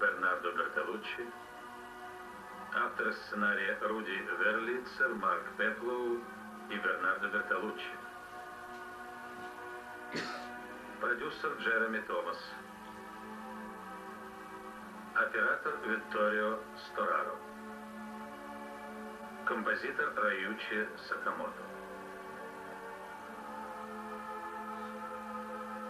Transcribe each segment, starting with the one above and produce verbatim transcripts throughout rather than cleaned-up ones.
Бернардо Бертолуччи. Авторы сценария Руди Верлицер, Марк Пеплоу и Бернардо Бертолуччи. Продюсер Джереми Томас. Оператор Витторио Стораро. Композитор Раючи Сакамото.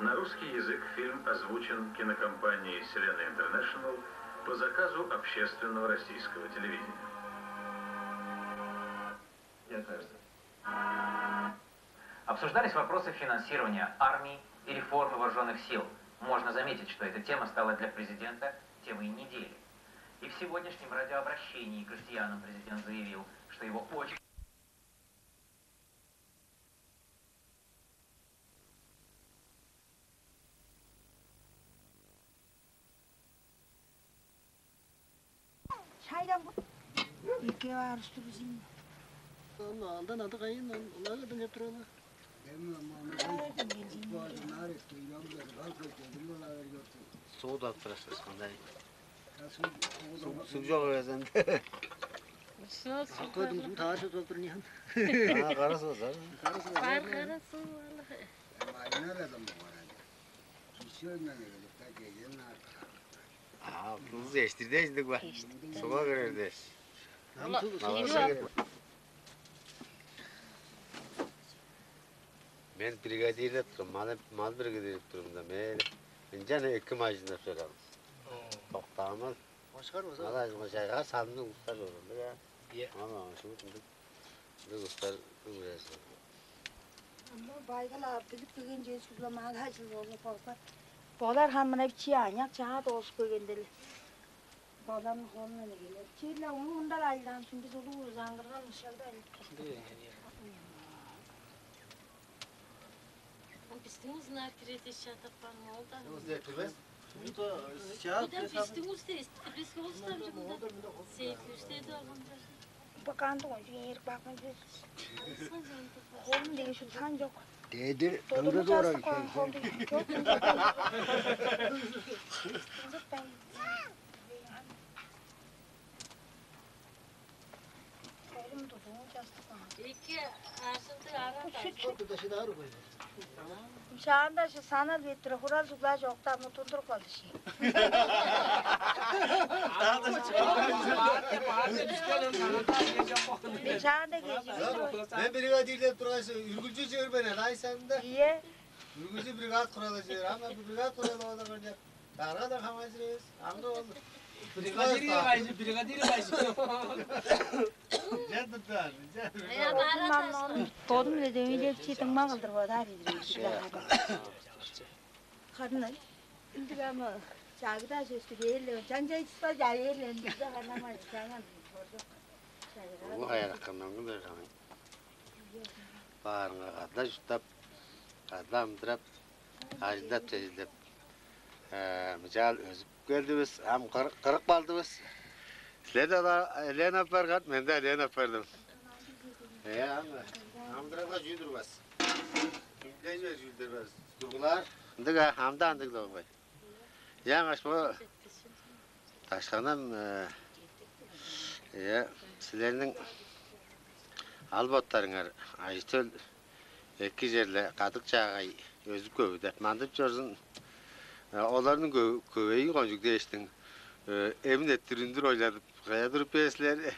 На русский язык фильм озвучен кинокомпанией Вселенная Интернешнл по заказу Общественного российского телевидения. Мне кажется. Обсуждались вопросы финансирования армии и реформы вооруженных сил. Можно заметить, что эта тема стала для президента темой недели. И в сегодняшнем радиообращении к россиянам президент заявил, что его очень Шайдан бу. Эки барыштыр бизин. Аны алдан ады кайын, ылаа кырдан кеп туралы. Сууда турасыз мындай. Суг жок эвес энди. Ушуна суг. Акыдым суг таарышып туруп тур ниян. Аа, кара суг бар. Кара суг бар. Бар кара суг бар. Айнар адам бар. Киши ойнан эвелеп та кеген артык. А, кыз эштирдеждик ба? Суга кирерде. Мен бригадирлеп турам, мал, мал бригадирлеп турам да, мен ынчан эки машина сөрем. Токтаамал. Оскар болза. Мал ажыма жайга санны улустар болду я. Ие. Ама шуут ындыг, ындыг улустар үгрезди. Ама байгал ап билип келген жер шугламаага ажыл болуп болса. Болар хамына бичи аняк чаа доошуп келгендел. Балам холунан эгелеп. Чирле ону мындар айлаан шун биз улуу узаангырган ушалда айлып. Бистиң узунар кирет ишче тапкан ол да. Узунар кирбес. Буда бистиң узда эстирбес болуштам жумда. Сейт үстеди алган. Баканды ончу ийирип бакмай бир. Холун деген шуптаан жок. Дедир Додуму дыңды дора жастык кылган холду. Жок. Эки ажылды арада. Шүт, шүт. Шаанда шы санал беттире хурал жугла жоктан мутундуруп калды ши. Мен шаанда кежи. Мен бириге дирлеп турган шы үргүлчү жибербейн ай санында. Ие. Үргүлчү бригад куралы жибер. Ама бу бригад куралы ода көрдө. Дарга да хамаан чүревес. Аңгы ол. Бригадир кайсы, бригадир кайсы. Жандыптар. Тодум эле дөмейлеп читиң магылдыр бодаар идир. Харын ындыг ама чагыда сөстү бээрле. Чаңчай чыспа жайырле. Ындыгда канама чаңан. Улуг аяракка мөңгүн берген. Баарыңга када чурттап, када амдырап, ажылдап-чежилдеп, мынчаал өзүп келдивис, ам кырык, кырык балдывыс. Силерде-даа элээн апарган, мен-даа элээн апардым. Э, ам амдырарга чүү турбас? Чүүлдей бер, чүүлдер бар. Тургулаар. Ындыг-а, амда ындыг-даа болгай. Аңгаш бо дашканам, э, э, силерниң ал-боттарыңар ажы-төл эки черле кадык-чаагай өзүп-көвүдеп мандып чорзун. Э, оларның көвейи кончуг дээштиң, э, эмин эттир үндүр ойладып, кыя туруп бээр силер.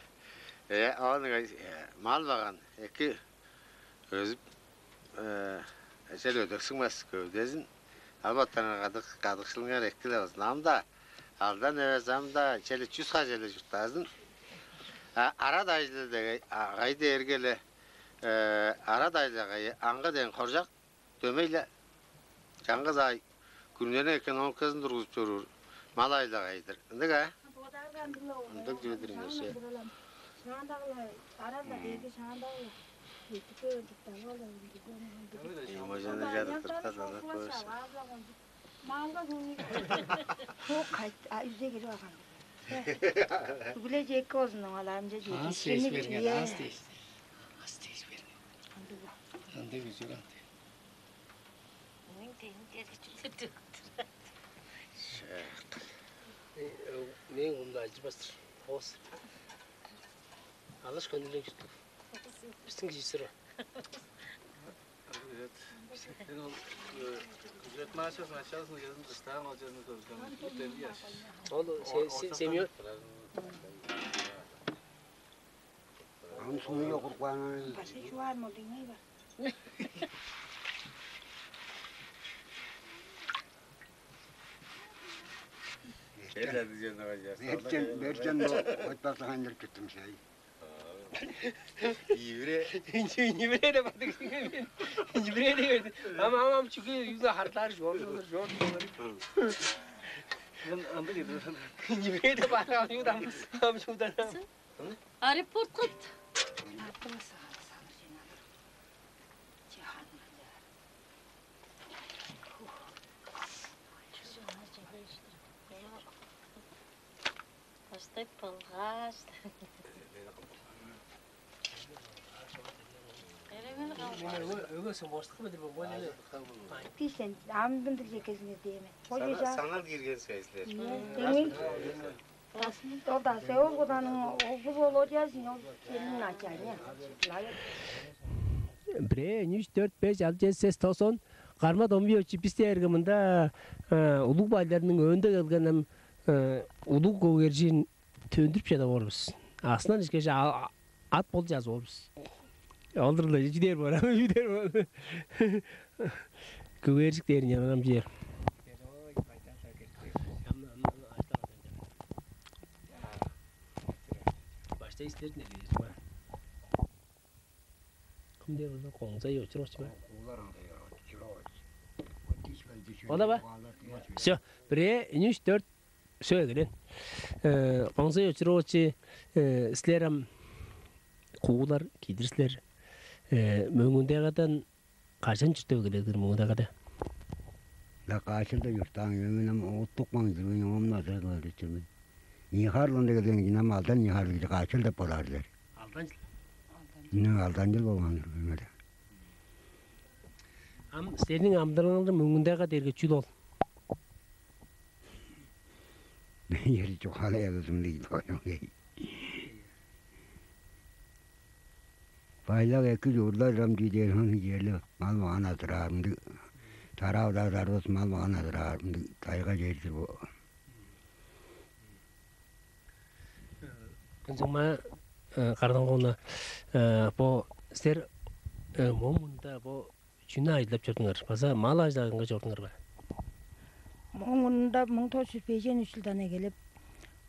Э, оон ыңай, э, мал баган эки өзүп, э, эжел өдексиңмес көвүдезин. Албаттан кадык, кадыкшылыңар эки-ле болзун. Ам-даа алдан эвес, ам-даа чели чүс хажы-ле чурттаазын. А, ара дайжылы дег, агай дээрге-ле, э, ара дайжагайы аңгы дээн хоржак, дөмей-ле чаңгыс аай күрүнениң экономиказын тургузуп чоруур мал айлыгайы-дыр. Ындыг аа? Ындыг чүве-дир ийин, ше. Шаандагылар, аралда берге шаандагылар. Эки көөр чуктагы ол. Эможаны жадып туртпас ана көөрсүн. Малга көңүл. Хок кайт, а, үзе кирип алган. Бүгүле жеки болзун, оңалаамча жеки. Аас дейс берген, аас дейс. Аас дейс берген. Ындыг. Ындыг үзүр андыг. Мен тегин дерги чүлдү. Шак. Мээң мурнумда ажырбас-тыр. Оос. Алыш көндүлүг чүттүг. Бистиң кижи сыр. Сен ол күзет маача началысын кезин дыштаан ол жерин көргөн. Ол Семья. Ам суну йогурган. Башка чугаар мо деңей бар. Эрден дижен ага жас. Эрден берден бо хотпакта ханжыр күттүм шай. Ивре. Инчи ивре деп атык. Ивре деп. Ам ам ам чүге юза хартар жор жор жор. Мен анда гидим. Ивре деп атык ам юдам. Ам юдам. Аэропорт кыт. Кыштып болгаш. Эреме калган. Өгө соңгоштук билдир болгон эле. Киштен амдын диржеккезине дейме. Саңар кирген силер. Эми ол да Сеул куданың оглу Володя син ол келин начальник. Бирээ, үч, дөрт, беш, алды, чеди, сес, тосон, карма домбуй очи бис дээрге мында улуг байларның өөнде келген ам улуг көгерчиин төндүрүп чадап орбус. Астынан ишкеш ат болчу азып орбус. Олдурлар чидер боор, чидер боор. Көгерчик дээрин янагам чер. Башта истердин эле. Кымдер болза коңзай очур очума. Ола ба? Все, бирээ, үч, дөрт, все эгелен. Коңзай очур очи силер ам куулар кидир силер. Мөңүндегадан кажан чурттап эгеледир мөңүндегада? Да каачылда чурттаан мен ам оттукман жүрген оомну азырап эгеледир мен. Ийи харлында келген кижи ам алдан ийи харлыг кижи каачыл деп болаар силер. Алдан жыл. Ынчан алдан чыл болган өмүр. Ам силерниң амдыралыңар мөңүндега дээрге чүл ол? Эр чугаалай алызымдыг доюңгей. Байлак эки чуурлар ам чүү дээр ону черле мал-маган азыраарымдыг, тараа-даа тарбыс мал-маган азыраарымдыг тайга чер-дир бо. Кынчыгма Кардалгоовна, бо силер мооң мурнунда бо чүнү ажылдап чордуңар? База мал ажылдаарынга чордуңар бе? Мооң мурнунда муң тос чүс бежен үш чылдан эгелеп,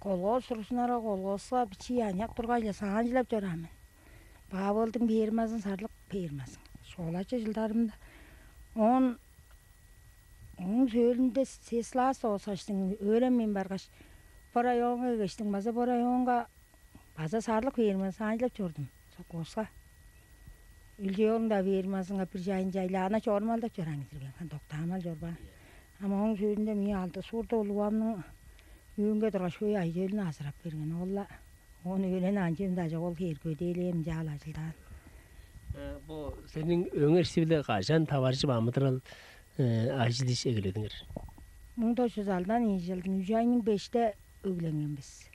колхоз тургузунарга колхозка бичии аныяк тургаш-ла саан чылап чораан мен. Бавылдың фермазын, сарлык фермазын. Школачы чылдарымда он Ооң сөөлүнде сес класс дооскаштың өөренмейн баргаш, бо районга келгештиң база бо районга база сарлык фермазын саан чылап чордум, совхозка. Үлче-оолдуң-даа фермазынга бир чайын чайлаана чорумал деп чораан кижи-дир мен, хан доктаамал чорбаан. Ам ооң сөөлүнде мээң алды суурда улуг авамның үүнге тургаш хөй ажы-төлүн азырап берген. Ол-ла оон өөренип, анчы-мында ажык ол хээргүведээлээн ынчаал ажылдаан. Бо сениң өңер-сивиле кажан таваржып амыдырал ажыл-иш эгеледиңер? Муң тос чүс алдан ийи чылдың үч айның беште өгленген бис.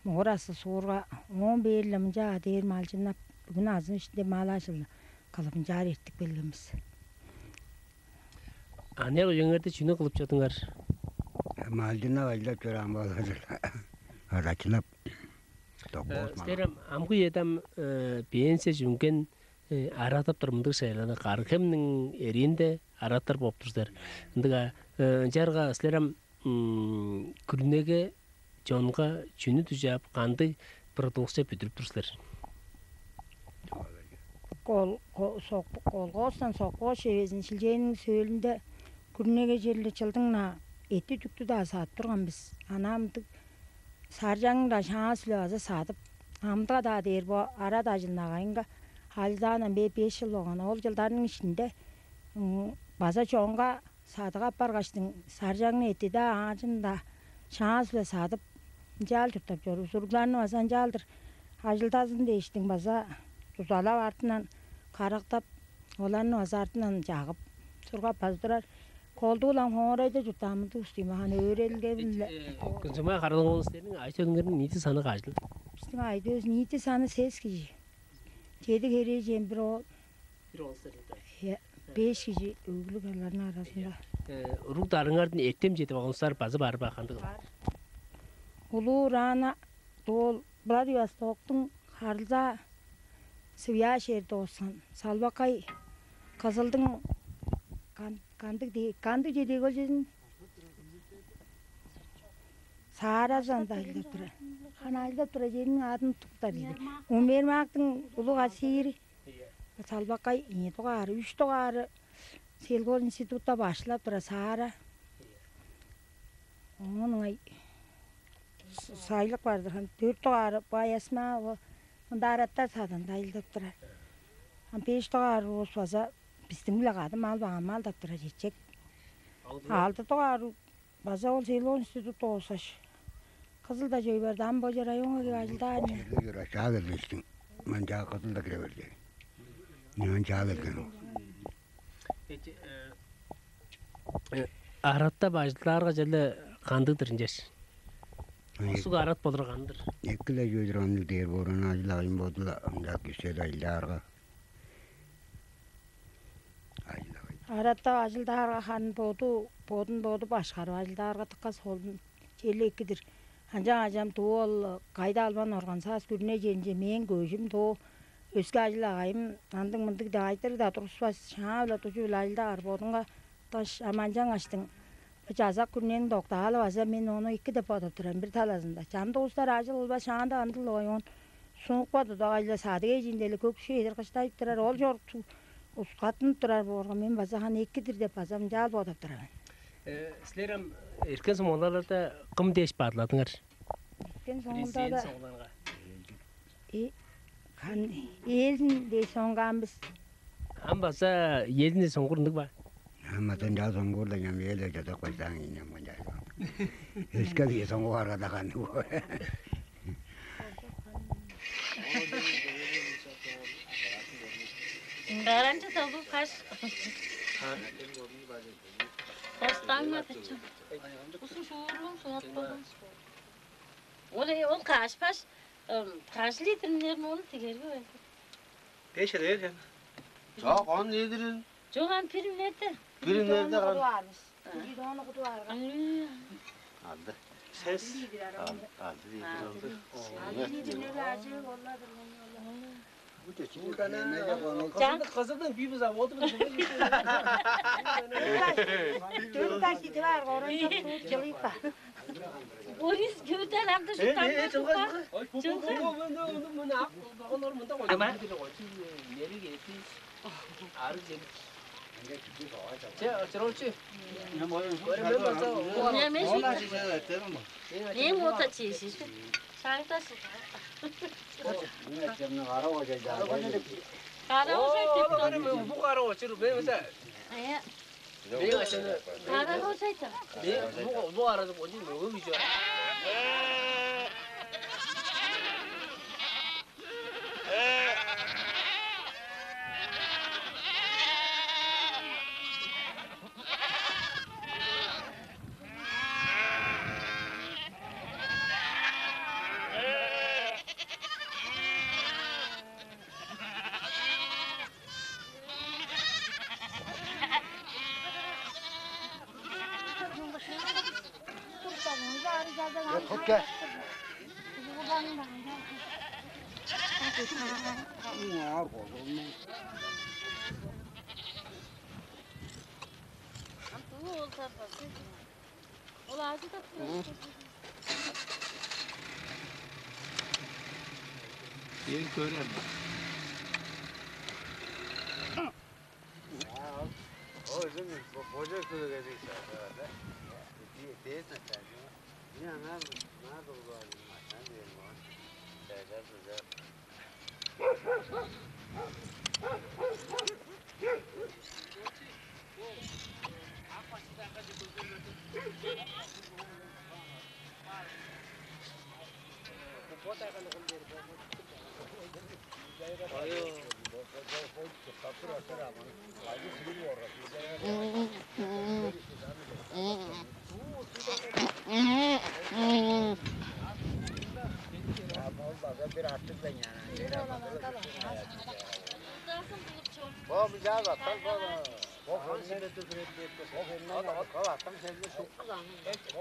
Мугур Асты суурга, оон бээр-ле мынча адээр малчыннап, бүгүн азын ишинде мал ажылы кылып ынчаар эртип келген бис. Аныяк үеңерде чүнү кылып чордуңар? Малчыннап ажылдап чораан болза-дыр. Арачылап. Силер ам амгы үеде ам пенсияже үнген, арадап тур мындыг шайланы Кара-Хемниң эриинде арадап тур болуп тур силер. Ындыга ынчаарга силер ам күрүнеге чонга чүнү дужаап, кандыг продукция бүдүрүп тур силер? Кол колхозтан совхоз чевезин шилчээниң сөөлүнде күрүнеге черле чылдың-на эътти-дүктү-даа садып турган бис. Ана ындыг саржаңны-даа шаан-сүле база садып, амдыга-даа дээр бо арат ажылын агайынга ажылдаандан бээр беш чыл болган. Ол чылдарның иштинде база чонга садып аппаргаштың, саржаңны эътти-даа, аажын-даа шаан-сүле садып, ынчаал чурттап чоруур. Суругларны база ынчаалдыр ажылдазын дээштиң база дузалап, артындан карактап, оларны база артындан чагып, сургап база турар. Колдуу-ла хоорайда чурттаан мындыг устуймаан өөрелге-биле. Күнзүмай Каралыгын, силерниң ажы-төлүңерниң ниити саны кажыл? Бистиң ажы-төлүвүс ниити саны сес кижи. Чеди херээжен бир оол. Бир оол сырында. Беш кижи өглүг аларның аразында. Уруг-дарыыңардан эртем чедип алган улустар база бар ба, кандыг? Бар. Улуу Рана доол Владивостоктуң харылзаа Свияжер дооскан, Салбакай Кызылдың кан- кандыг дей кандыг чедиги ол чедин Сааразанда айлап тура. Хана айлап тура, жерниң адын туктар деди. Умермактың улуг асири Салбакай ийи дугаары, үш дугаары сельхозинститутта башылап тура Саара. Оон ыңай сайлык бар-дыр. Дөрт дугаары баясма мында араттар садында айылдап турар. Ам беш дугаар улус база бистиң-биле кады мал багамаалдап турар чечек. Алды дугаар база ол сельхоз институт доосаш. Кызылда чөй барды ам бо районга кирип ажылдаар. Черле кире чаа келгештиң. Манчаа Кызылда кире берди. Мен чаа келген ол. Эти, э, э, Араттап ажылдаарга черле кандыг-дыр ынчаш? Ай, Усуг арат болур кандыр. Эки-ле чүве-дир, аны дээр боорун ажыл-агайым боду-ла ынча кисе-ле ажылдаарга. Ажыл-агай. Араттап ажылдаарга харын боду бодун боду башкарып ажылдаарга дыка солун черле экидир. Анчаң ажам дуу ол кайда албан органзаас күрүне ченче мээң көжүм дуу өске ажыл-агайым андыг-мындыг деп айтырыг-даа тургуспас, шаа-биле дужу-биле ажылдаар бодунга даш аманчаң аштың. Бо чазак күрнениң доктаалы база мен ону эки деп бодап турар мен бир талазында. Чамдык улустар ажыл кылбас шаанда андыл ой он сунукпа дудагайла садыг эжиинде-ле көк шедир кыштайып турар, ол чоруктуг ускаттынып турар боорга, мен база ханы экидир деп база мынчаал бодап турар мен. Э, силер ам эрткен соңгуларда кым дээш бадыладыңар? Эрткен соңгулда Президент да соңгуларга. Э, хан Элин дээш соңгаан бис. Ам база Элин соңгурунуг ба? Ам атын жаа соңгуурда ням эле жада койсаң инем мынча. Өске бие соңгуарга да ханы. Гаранча табу каш. Костаңма тачу. Усу шуурун суат болган. Ол ол каш паш каш литрнер мону тигерге. Беш эдер экен. Жок, он литрин. Жок, ам пириннерде. Пириннерде кан. Бидону кудуп арган. Алды. Сес. Алды, алды литр алды. Алды литр неге ажыы болладыр. Кызылдың кызылдың бибиз ап отур. Төрт таш ити бар, оранча туут жылыйып бар. Борис көтен алды. Э, э, жылга жылга. Жылга. Мына мына ак балгалар мында кой. Ама. Нери кетти. Ары келди. Че, чырочу. Мен болсо. Не мен. Мен ота чешиш. Шайтасы. Мен кара ожайда. Кара ожай. Бу кара очур мен мында. Ая. Мен ашаны. Кара ожай та. Мен бу бу арада очур мөгө бижо. Ол азы да. Эн көрем. Ол өзүн божой көөгедей саадаар да. Дээс начальник. Мен анаа наа дулгуаажын машина дээм оон. Чайдар дужа.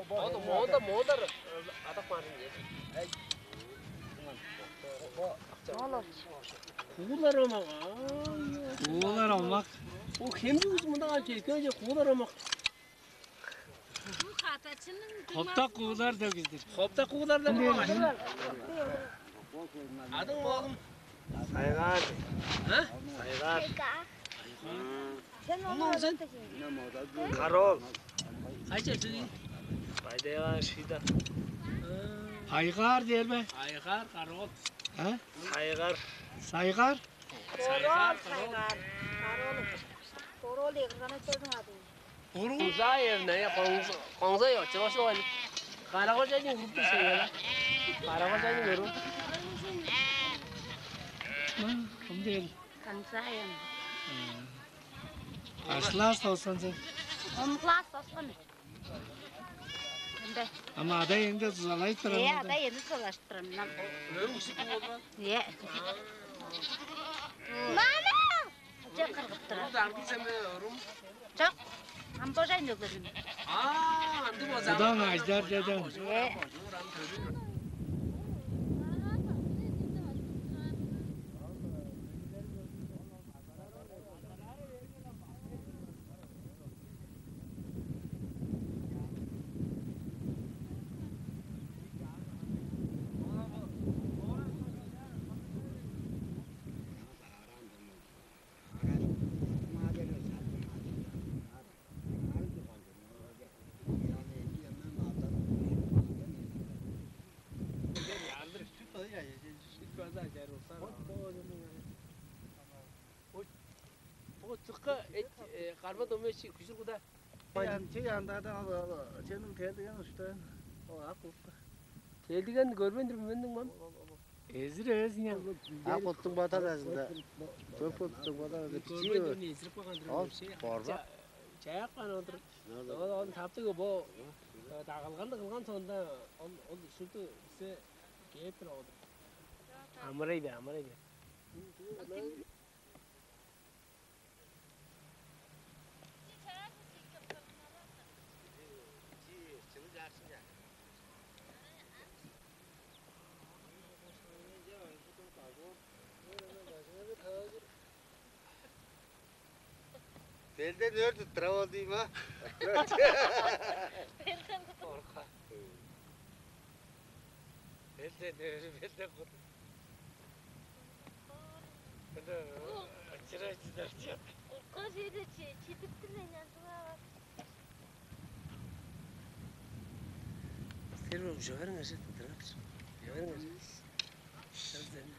Моонда, моонда адак баар. Куулар омак. Куулар омак. О, хемче кыз мында калып четкен же, куулар омак. Бо катачының Хоптак куулар деп киздир. Хоптак куулар деп киздир. Адың оолум? Сайгаар. А? Сайгаар. Сен ону Карол. Кайча сиз? Байдайга шида. Пайгаар дээр бе? Пайгаар, Карол. А? Сайгаар. Сайгаар. Борол, сайгаар. Борол. Борол эгергана чөзүң ады. Борол. Узаевна, я конза, конза я чего что ли? Карагожа не группы сей я. Карагожа не группы. Кым дээр? Конзаем. Ашлас болсун сен. Он класс болсун. Ында. Ама ада эңде тузалайып турам. Э, ада эңде тузалашып турам. Э. Мама! Че кыргып турам. Чок. Амбожай нөгөрүм. А, анды боза. Удан аждар деден. Э. Бо чыкка эт карма домечи күжүр куда. Чей андаадан ал ченин келдиген уштан. Ол ак улукка. Келдиген көрбейн тур мен мам. Эзир эзине. Ак улуттуң бадар азында. Төрк улуттуң бадар азында бичии. Көрбейн тур эзирип калган тур. Ол борба. Чаяк кана отур. Ол он таптыгы бо дагылганды кылган соонда ол ол шуду се кээп тур отур. Амырай бе, амырай бе. Белден өр туттура ол дийм а? Белден өр, белден кут. Ында чырай чыдар чык. Кожеде чидиптир мен янзылаап. Сер бо уже бериңер же, тындырыңар. Бериңер. Сер сен.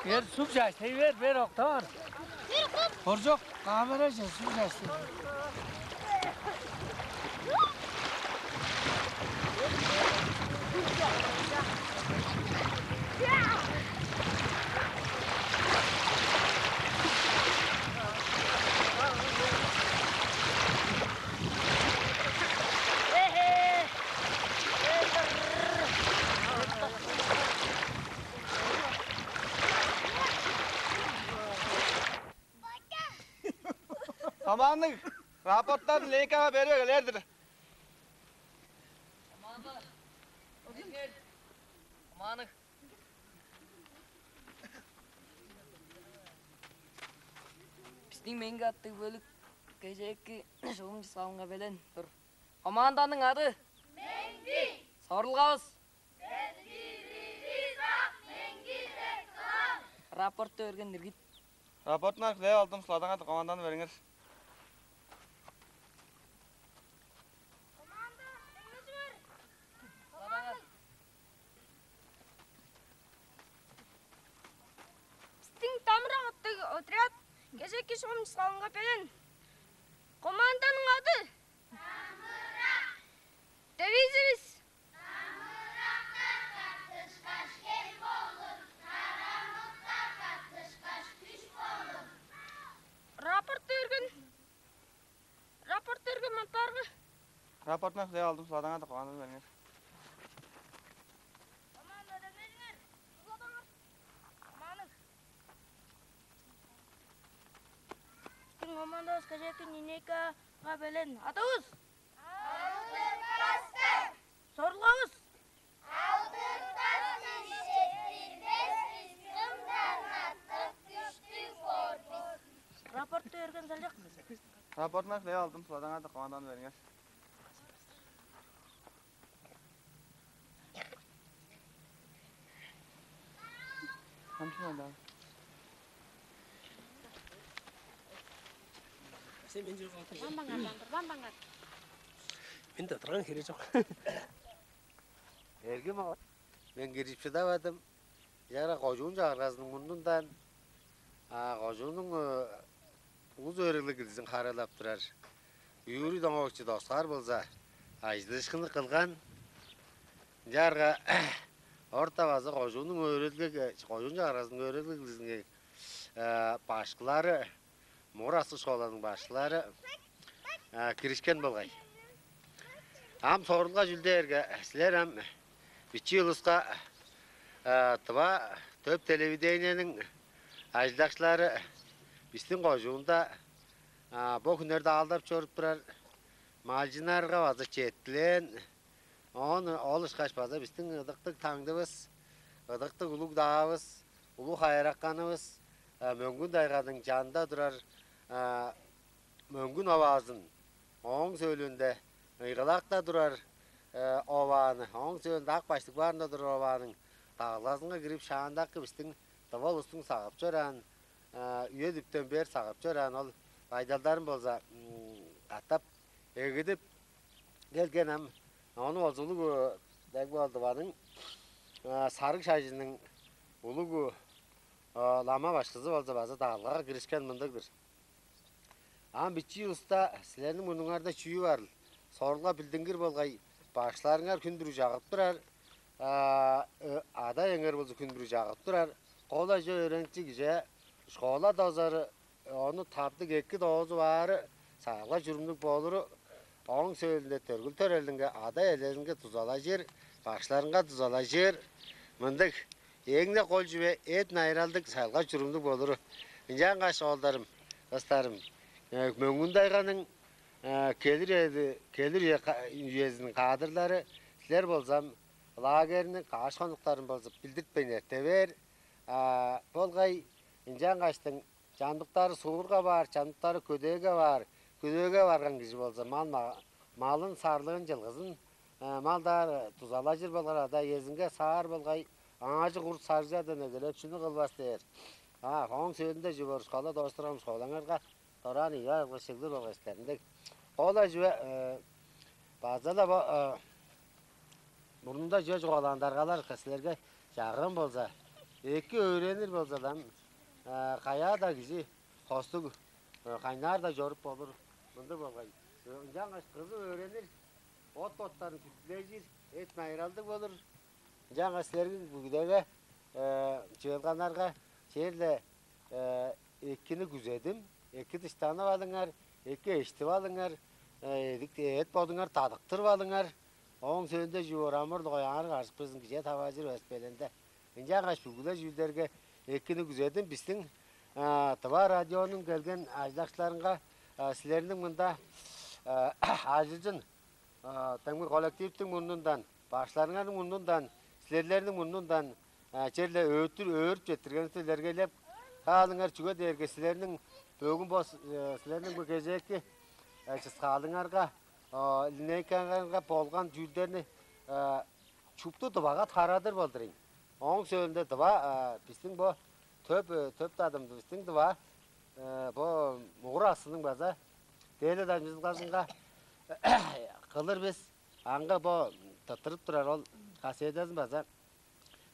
Бер, суг чааш, тей бер, бер, октор. Хоржок, камера же, суг чааш. Амаанныг, рапорттарын Ленкага берип эгелээр-дир. Амаанныг. Бистиң Меңги аттыг бөлүк кежээки шугум чыскалынга белен тур. Команданың ады? Меңги. Сорулгавыс? Рапорту берген иргит. Рапортуңар хүлээп алдым, суладаңар, команданы бериңер. Команда, эңнежиңер. Команда. Бистиң Дамырак аттыг отряд кежээки шугум чыскалынга белен. Команданың ады? Девизивис. Дамырактар каттышкаш, кел болур, тарамыктар каттышкаш, күш болур. Рапорт берген. Рапорт берген мантаарга. Рапортуңар хүлээп алдым, суладаңар, команданы бериңер. Команда, эңнежиңер. Суладаңар. Амаанныг. Бистиң командавыс кежээки линейкага белен. Адавыс? Алдырбастар. Сорулгавыс? Алдырбас, бис четтирбес, бис кымдан артык күштүг боор бис. Рапорту берген салчак. Рапортуңар хүлээп алдым, суладаңар, команданы бериңер. Хамчын айлаа. Сен мен жок. Бамбаңар, бамбаңар. Мен да турган хире жок. Эргим ава. Мен кирип шыдавадым. Яра кожуун чагыргазының мурнундан, а, кожуунуң, э, улус өөреглиг килдизин харыылап турар Юрий Доңович Доскаар болза, ажыдыышкынны кылган. Ынчаарга орта база кожуунуң өөреглиг, кожуун чагыргазының өөреглиг килдизинге, э, башкылары, Мур аскы школаның башкылары, э, киришкен болгай. Ам сорулга чүл дээрге, силер ам бичии улуска, э, Тыва төп телевидениениң ажылдакчылары бистиң кожуунда, а, бо хүннерде аалдап чоруп турар малчыннарга база четтилээн. Оон ол ышкаш база бистиң ыдыктыг таңдывыс, ыдыктыг улуг даавыс, улуг хайыраканывыс, э, Мөңгүн-Тайганың чанында турар, э, Мөңгүн оваазын, ооң сөөлүнде Ыйгылакта турар, э, овааны, ооң сөөлүнде Ак-Баштыг баарында турар овааның дагылгазынга кирип, шаандакы бистиң тыва улустуң сагып чораан, э, үе-дүптен бээр сагып чораан ол байдалдарын болза, м, катап эгидип келген. Ам ону болза улуг, э, дег болду, Тываның, э, сарыг шажынының улуг, э, лама башкызы болза база дагылгага киришкен мындыг-дыр. Ам бичии улуста силерниң мурнуңарда чүү барыл? Сорулга билдингир болгай, башкыларыңар хүн бүрү чагып турар, а, э, ада-иеңер болза хүн бүрү чагып турар. Кол-ла чүве, өөреникчи кижи школа дозары, ону таптыг эки доозуп аары, сагылга-чурумнуг болуру, ооң сөөлүнде төргүл-төрелинге, ада-иелеринге дузалажыр, башкыларынга дузалажыр. Мындыг эң-не кол чүве эт-найыралдыг, сагылга-чурумнуг болуру. Ынчангаш, оолдарым, кыстарым, э, Мөңгүн-Тайганың, э, келир эди, келир үе ка-, үезиниң каадырлары, силер болза ам лагерьниң каш хонуктарын болза билдиртпейн эрте бээр. А, болгай, ынчангаштың чамдыктары суурга баар, чамдыктары көдээге баар. Көдээге барган кижи болза мал-, ма-, малын, сарлыын, чылгызын, э, малдаар, дузалажыр болгай, ада-иезинге саар болгай, аажы курт-сарыжардан эгелеп, чүнү кылбас дээр. А, ооң сөөлүнде чүве боор, школа доостурган, школаңарга дораан ийи айлыг чыглыр болгай силер. Ындыг. Ол-ла чүве, э, база-ла бо, э, мурнунда чүве чугаалаан даргалар силерге чагырым болза, эки өөренир болза-ла, э, каяа-даа кижи хостуг, э, кайнаар-даа чоруп болур. Мындыг болгай. Э, ынчангаш кызып өөренир, от-боттарын сүлдүлежир, эт-найыралдыг болур. Ынчангаш силерниң бүгүдеге, э, чыылганнарга черле, э, экини күзедим, эки дыштанып алыңар, эки эштип алыңар, э, эдик-, эът-бодуңар тадыктырып алыңар. Ооң сөөлүнде чүү боор, амыр-ла, ой, аңарыг аржып безин кижээ таваажыр эвес беленде. Ынчангаш бүгү-ле чүүлдерге экини күзедим. Бистиң, а, Тыва радионуң келген ажылдакчыларынга, Силерниң мында ажылчын демги коллективтиң мурнундан, баштарыңарның мурнундан, силерлерниң мурнундан черле өөрүп четтиргенивисти илергелеп каалыңар, чүге дээрге силерниң бөгүн бо силерниң бу кезээки чыскаалыңарга, линейкаңарга болган чүүлдерни шупту Тывага тарадыр болдур ийин. Ооң сөөлүнде Тыва, бистиң бо төп төп тадымдывыстың Тыва бо мугур аксының база дээли дамчыдылгазынга кылыр бис. Аңгы бо тырттырып турар ол кассетазын база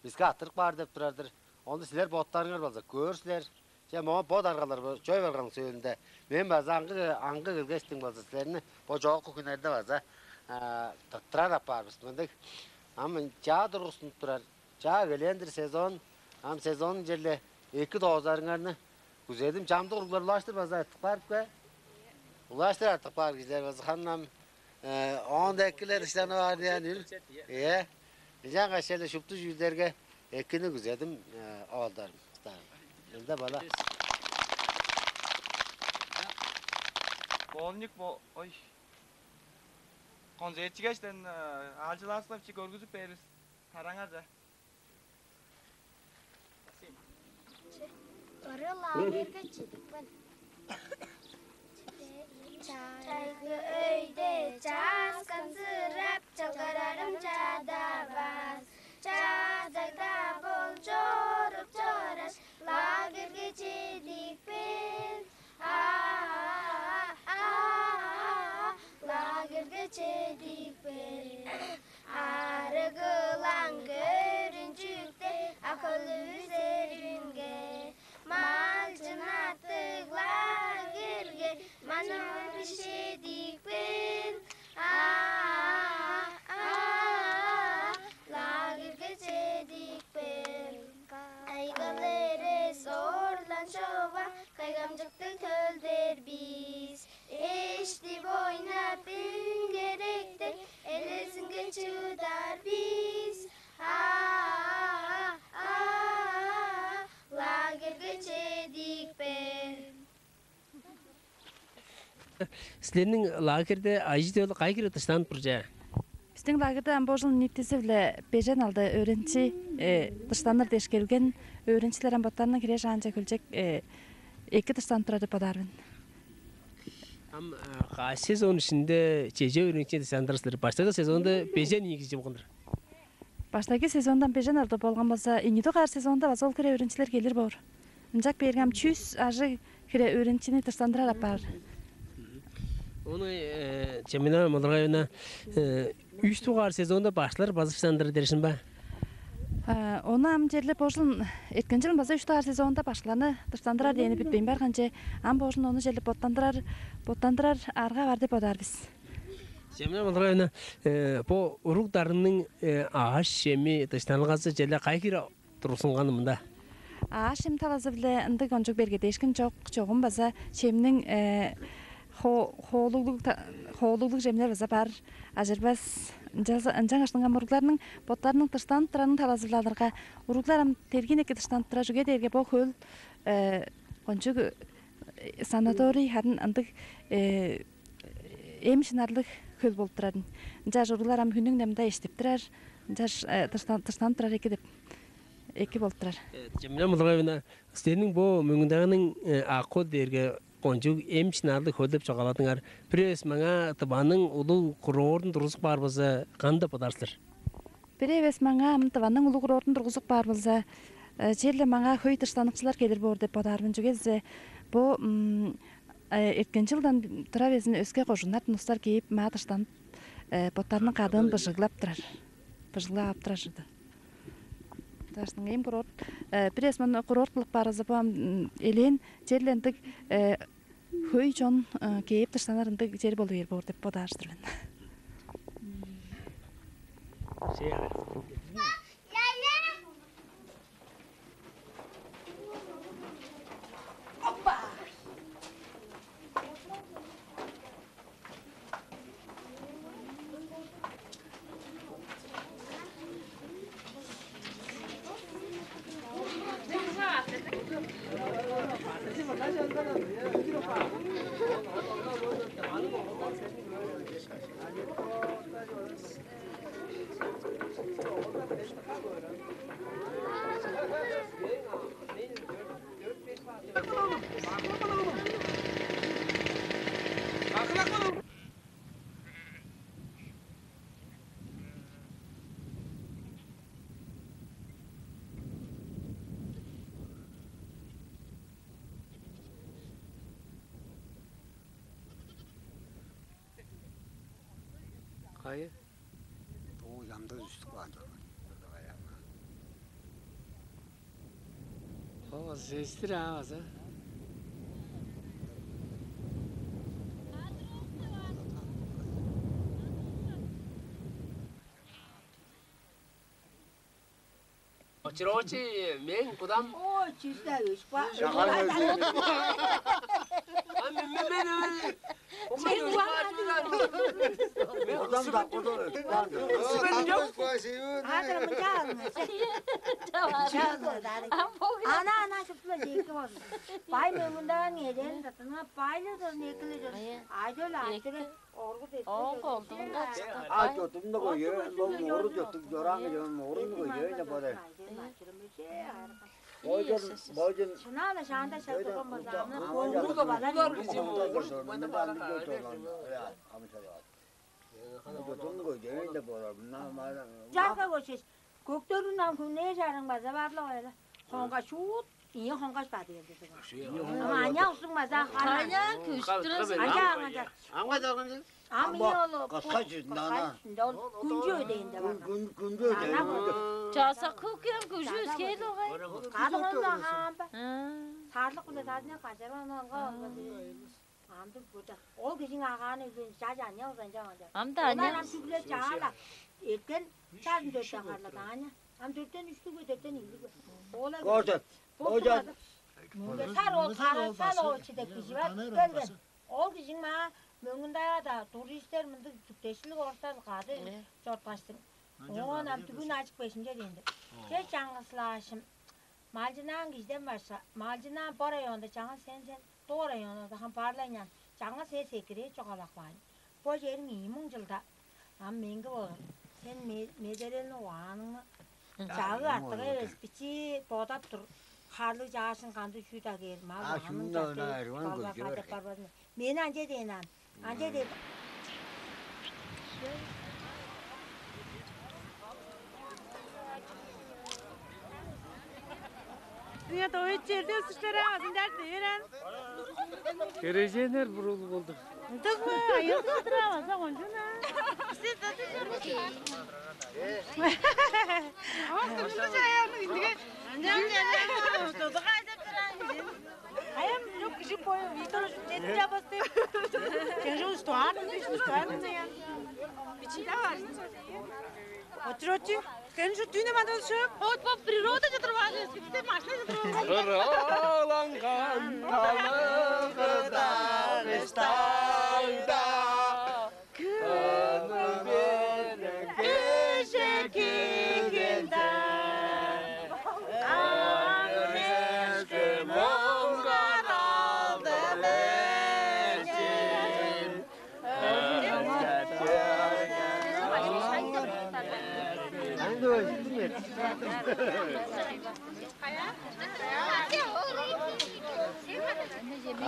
биске аттырып каар деп турар-дыр. Ону силер боттарыңар болза көөр силер. Че, моон бо даргалар чой барганның сөөлүнде мен база аңгы аңгы келгештиң болза силерни бо чоокку хүннерде база тырттырар апаар бис. Мындыг ам чаа тургустунуп турар, чаа келээн-дир сезон. Ам сезонун черле эки доозарыңарны күзедим. Чамдык уруглар улаштыр база артып каарып ке? Улаштыр артып каар кижилер база ханнам оон-даа эккилер ыштанып аар дээн үл. Ийе. Ынчангаш черле шупту чүүлдерге эккини күзедим, оолдарым, кыстарым. Ында бала. Болник бо, ой. Концертчигештен аалчылааскылап чик көргүзүп бээрис. Тараңарже. Ыры лагерьге чедипкен. Чайгы өйде чааскан сырап, чалгарарым чадавас. Чаазагда бол чоруп чораш, лагерьге чедипкен. А-а-а, лагерьге чедипкен. Арыгылаң көрүнчүктер, акылы үзеринге, малчын аттыг лагерьге, манаа бишедикпин. А-а-а, лагерьге чедикпин. Кайгал эрес орлан чова, кайгамчыктыг төлдер бис. Эштип ойнап, үнгеректеп, элезинге чыдар бис. А-а-а, лагерьге чедикпе. Силерниң лагерьде ажы-төл кайы хире дыштанып тур чаа? Бистиң лагерьде ам бо чыл ниитизи-биле бежен алды өөреникчи дыштаныр дээш келген. Өөреникчилер ам боттарының хире шаанче хөлчек эки дыштанып турар деп бодаар мен. Ам каш сезон иштинде чеже өөреникчи дыштандырар силер? Баштайгы сезонда бежен ийи кижи болган-дыр. Баштайгы сезондан бежен алды болган болза, ийи дугаар сезонда база ол хире өөреникчилер келир боор. Ынчап бээрге ам чүс ажыг хире өөреникчини дыштандырар апаар. Ону Чемина Мылдыргаевна, үш дугаар сезонда башкылар база дыштандырар дээшин ба? Ону ам черле бо чыл, эрткен чылын база үш дугаар сезонда башкыларны дыштандырар дээни бүтпейн барган че, ам бо чылын ону черле боттандырар, боттандырар арга бар деп бодаар бис. Чемина Мылдыргаевна, бо уруг-дарынның аъш-чеми, дыштанылгазы черле кайы хире тургузунганы мында? Аъш-чем талазы-биле ындыг кончуг бергедээшкин чок, чогум база чемниң хоолуглуг, хоолуглуг чемнер база бар, ажырбас. Ынчангаш ам уругларның боттарының дыштанып турарының талазы-биле алырга, уруглар ам тергиин эки дыштанып турар, чүге дээрге бо хөл кончуг санаторий, харын ындыг эм шынарлыг хөл болуп турарын. Ынчаш уруглар ам хүннүң-не мында эштип турар, ынчаш дыштанып турар эки деп, эки болуп турар. Чемина Мылдыргаевна, силерниң бо Мөңгүн-Тайганың Ак-Хөл дээрге кончуг эм шынарлыг хөл деп чугааладыңар. Бир эвес маңаа Тываның улуг курортун тургузуп каар болза, кандыг деп бодаар силер? Бир эвес маңаа ам Тываның улуг курортун тургузуп каар болза, черле маңаа хөй дыштаныкчылар келир боор деп бодаар мен. Чүге дизе бо эрткен чылдан тура безин өске кожууннардан улустар кээп, маа дыштанып, боттарының кадыын быжыглап турар. Быжыглап ап турар чүве. Дашның эм курорт, бир эвес маны курорт кылып баарызы бо ам элээн черле ындыг хөй чон кээп дыштанар ындыг чер болу бээр боор деп бодаар-дыр мен. Кайы? Бо ямдык үстүп каан чорган. О, сестир а база. Очур-очи, мен кудам. Ой, чүс-даа өшпа. Шагар. А мен мен мен. Мен кудам да кудам. Мен кудам. Адыр мынча алыңар. Ана ана шуптула жеки болду. Бай мөңүндаан эден татына байлы да некили жер. Айдөл айтыры. Оон колдуунга чыгып. А чотумну көйөөн, бо муру чотук чораан кижи мурун көйөөн деп бодой. Божун, божун. Шынаала шаанда шай турган болза, аны муру да база. Мындан бир жол амчалаат. Чотумну көйөөн деп бодой. Мына мана. Жага көшеш. Көктерин ам хүннээ жарың база барлык ойла. Хонга шуут, ийи хонгаш бады келди. Ама аня усуң база хана. Аня күштүрөс. Аня ама. Амга дагын. Ам ийи ол. Каска жүзүндө ана. Ол күнчү өдөйүндө бар. Күн күндү. Часа көк ям күжүс кел огай. Кадыгын да хаамба. Сарлык биле садына кажарган онга онга. Амдыр буда. Ол кижиң агааны үлүн жажа не ол санжа онда. Амда аня. Ам сүгле жаала. Эрткен чарын дөттен харлады аня. Ам дөрттен үштүг бе дөрттен ийилиг бе. Ола. Кожат. Кожат. Мынга сар ол карасал ол чиде кижи бар. Келген. Ол кижиң маа мөңүндаа да туристер мындыг түктешилик орустан кады чорткаштың. Оон ам түгүн ажык бешинче дээндир. Че чаңгыслаашым. Малчынаан кижиден башка, малчынаан бо районда чаңгыс сен сен, доо районда хам барлайнян, чаңгыс эс экирээ чугаалап каайн. Бо чериң ийи муң чылда ам меңги болур. Сен медерелни угааныңны чагы артыга эвес бичии бодап тур. Харлыг чаашын канды чүү-даа кээр, мал баганның чартыы балга кадап барбазын. Мени анча дээн аан. Анча дээн. Дыңа довет черде өсүштер аазын дәрт берен. Кереженер бурулу болду. Ындыгы айылдыктыр аваза кончуна. Сен дады. Ох, кымды чаяны индиге. Анжан деден. Додуга айдап туран. Аям жок кижи пою витор жетти жабасты. Тяжелый стуар, стуар. Бичинде бар. Отчу, отчу. Сен шу түйне мадал шу. Вот по природа же трава, ты машина же трава. Кыраланган талыгыда кышталда. Кыны берген кежек кииргенде, аңнешке моңгаралды эжин.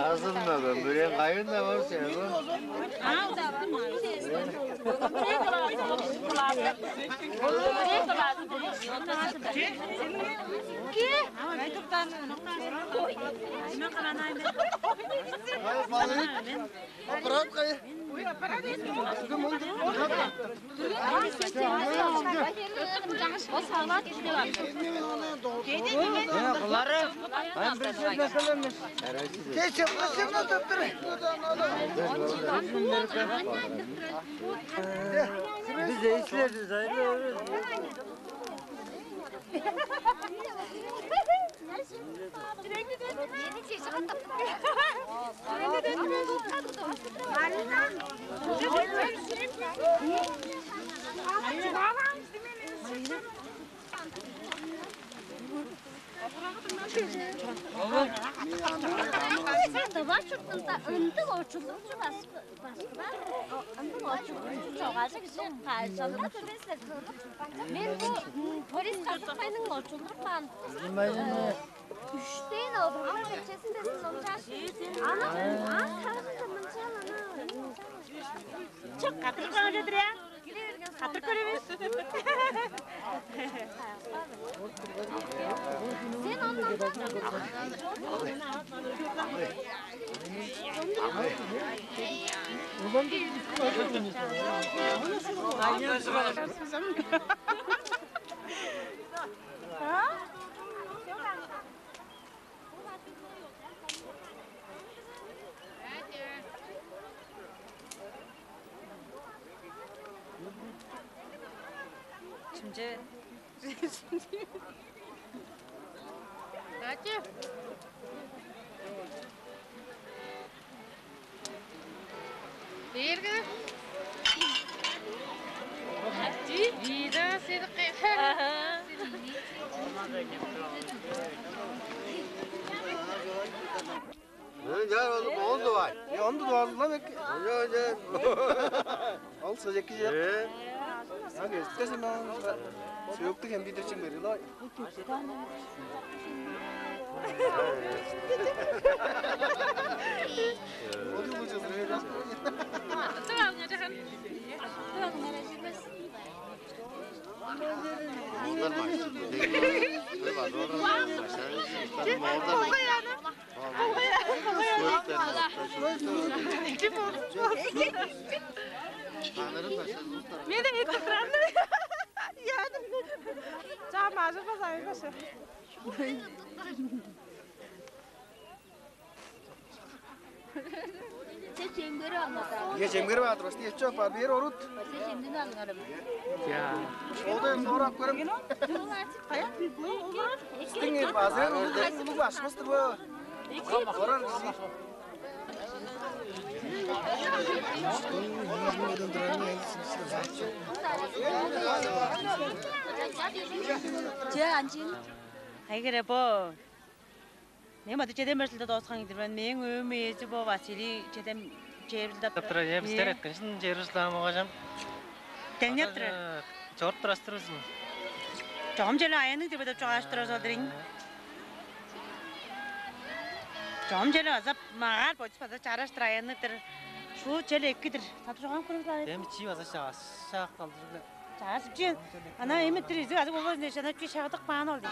Азынмаган бүрен кайында бар сен бу? Аппарат кай? Кылары, мен бир сөз эсемес. Тече кысымны туттур. Биз эйслерди зайлы. Тыва чуртунда ындыг очулдурчу башкы, башкылар, ындыг очулдурчу чогажы кижи кайжалда көрбесилер, көрүп. Мен бо, м, Борис Казакбайның очулдуруп каан, э, «Үштен олурган чечезин» дезин номчааш, ана, ана сагынча мынчаал ана. Чок, кадырып каан чедир, я? Кадырып көрүңер. Сен ондан Чимче. Ачы. Дээрге. Вида сыдыкы. Ага. Мен жар болуп, он дугай. Э, он дугай, ла бек. Онча, онча. Ол сыжекки жок. Э. Ага, эстикке сен маңа сөктүг хем бидирчиң бери, ла. Ол юлу чыгыр. Тыгал, жахан. Тыгал, жахан. Олар машина. Олар машина. Олар машина. Мен де эттип турам. Яадым. Чаа, мажырбас, айырбашы. Сен чемгери алма. Е, чемгери баатыр, башты еччо, бар бер орут. Сен чемден алыңарым. Я. Ода соорап көрем. Каян? Стиң базар улуг башмастыр бу. Орар кижи. Че, анчын. Айгере бо. Мен бады чеден беш чылда дооскан кижи-дир мен. Мээң өөм ээзи бо Василий чеден чээрби чылда. Доктор, э, бистер эткинчин чээрби чылдаан болгажам. Деңнеп турар. Чоруп турастыр бизин. Чогум черле аянныг деп чугааш турар ол дирин. Чогум черле база магаар бочуп база чараштыр аянныг-дыр. Шу чел эки-дир. Сатып чогам көрүп алайын. Дем чи база шааш шаак талдыр. Чааш, чи, ана эми тир изиг азы болбас дээш, ана чи шагыдык баан ол дий.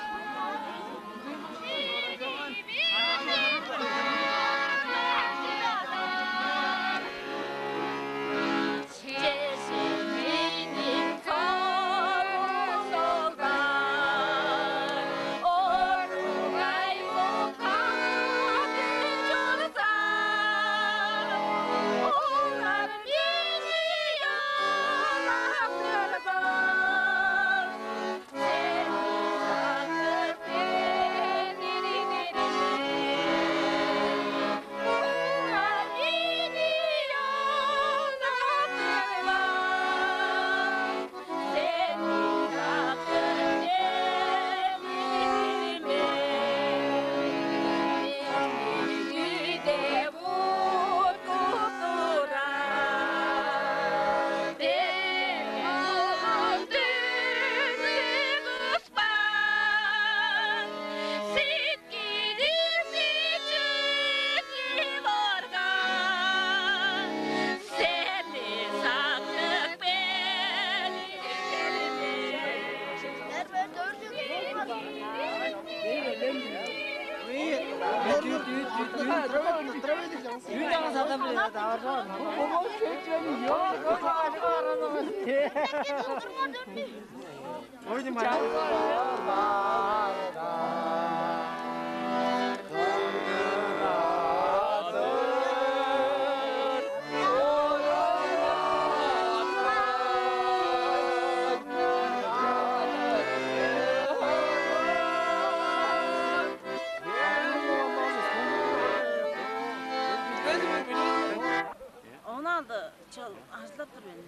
Он алды чыл ажылдап тур мен.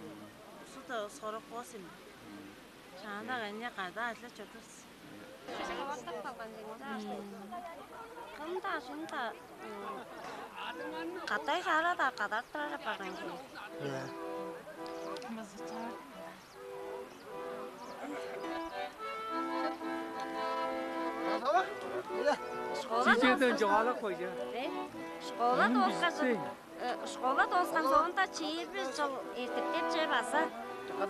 Ушул-даа сорок восемь. Шаанда кайны када ажылдап чордувус. Кым-даа, шын-даа, м, Катай хаара-даа кадарып турар апарган кижи. Э. Школа Чижээден дооскан жоғалып қойча. Э? Школа Ам дооскан бисте. Э, школа дооскан соонда чээрби чыл эртиптепче база, э,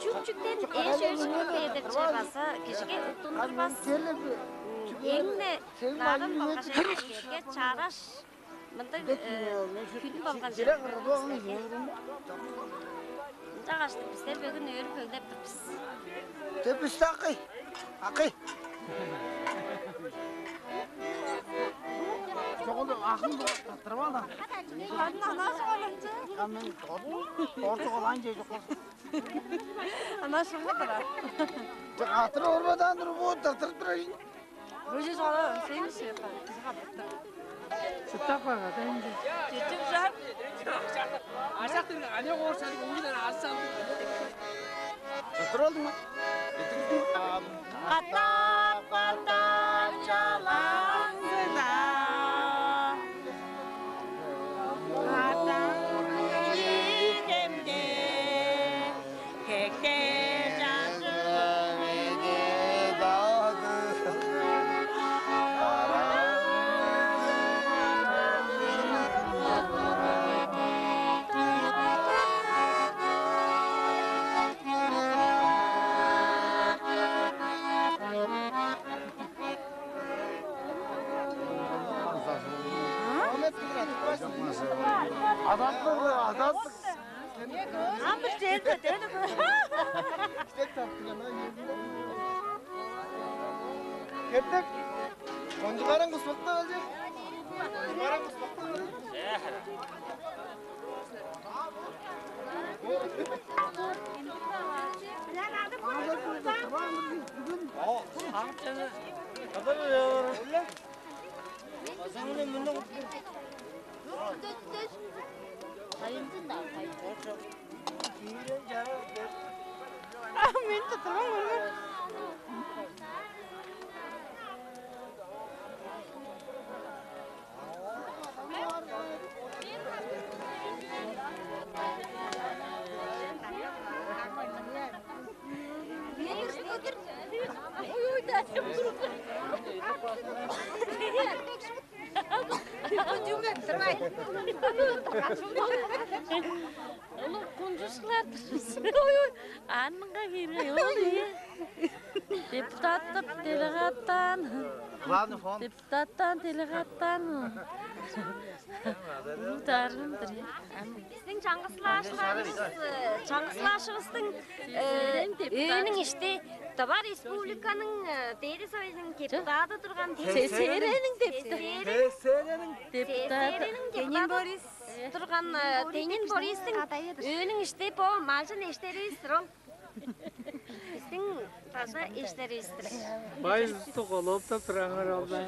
чүк-чүктен эш-өөрүшкү бердипче база кижиге уттундурбас. Эң-не нарын болгаш эрге чараш мындыг, э, хүн болган чер. Ынчангаш бистер бөгүн өөрүп хөглеп тур бис. Деп бисте акый. Акый. Чогунда акын таттырып ал. Ханын анаас болунчу. Ханын орчук олайн же жок. Анаа шыңга барар. Атыр орбадан туруп бу таттырып турар. Бөже жала сен ши кызга. Сыттап барга да инде. Чечим жар. Ашактың ане орчаны оңудан арсалды. Таттырып алдың ма? Катап катап чалаңзыда. Катап кемде. Кекке чажы. Адаттык, адаттык. Ам бир черде дедик. Кеттик. Кончугарың куспакта болчу. Кончугарың куспакта болчу. А мен тутурган көрген. Ой, ой, да. Улуг кунчушкулар-дыр бис. Ой, ой, аннынга кииргей, ол ийе. Депутаттар делегаттан. Главный фонд. Депутаттан делегаттан. Улуг даргын-дыр, ийе. Биздиң чаңгыс-ла ашларывыс, э, чаңгыс-ла ашывыстың, э, өөнүң ишти Тыва Республиканың, э, Дээди Совединиң депутаты турган Се-, Сесерениң депутаты. Сесерениң депутаты. Сесерениң депутаты турган, э, Тенин Борис өөнүң ишти бо малчын эштеривис-тир ол. Биздиң база эштеривис-тир. Байызды колоптап тураңар алда.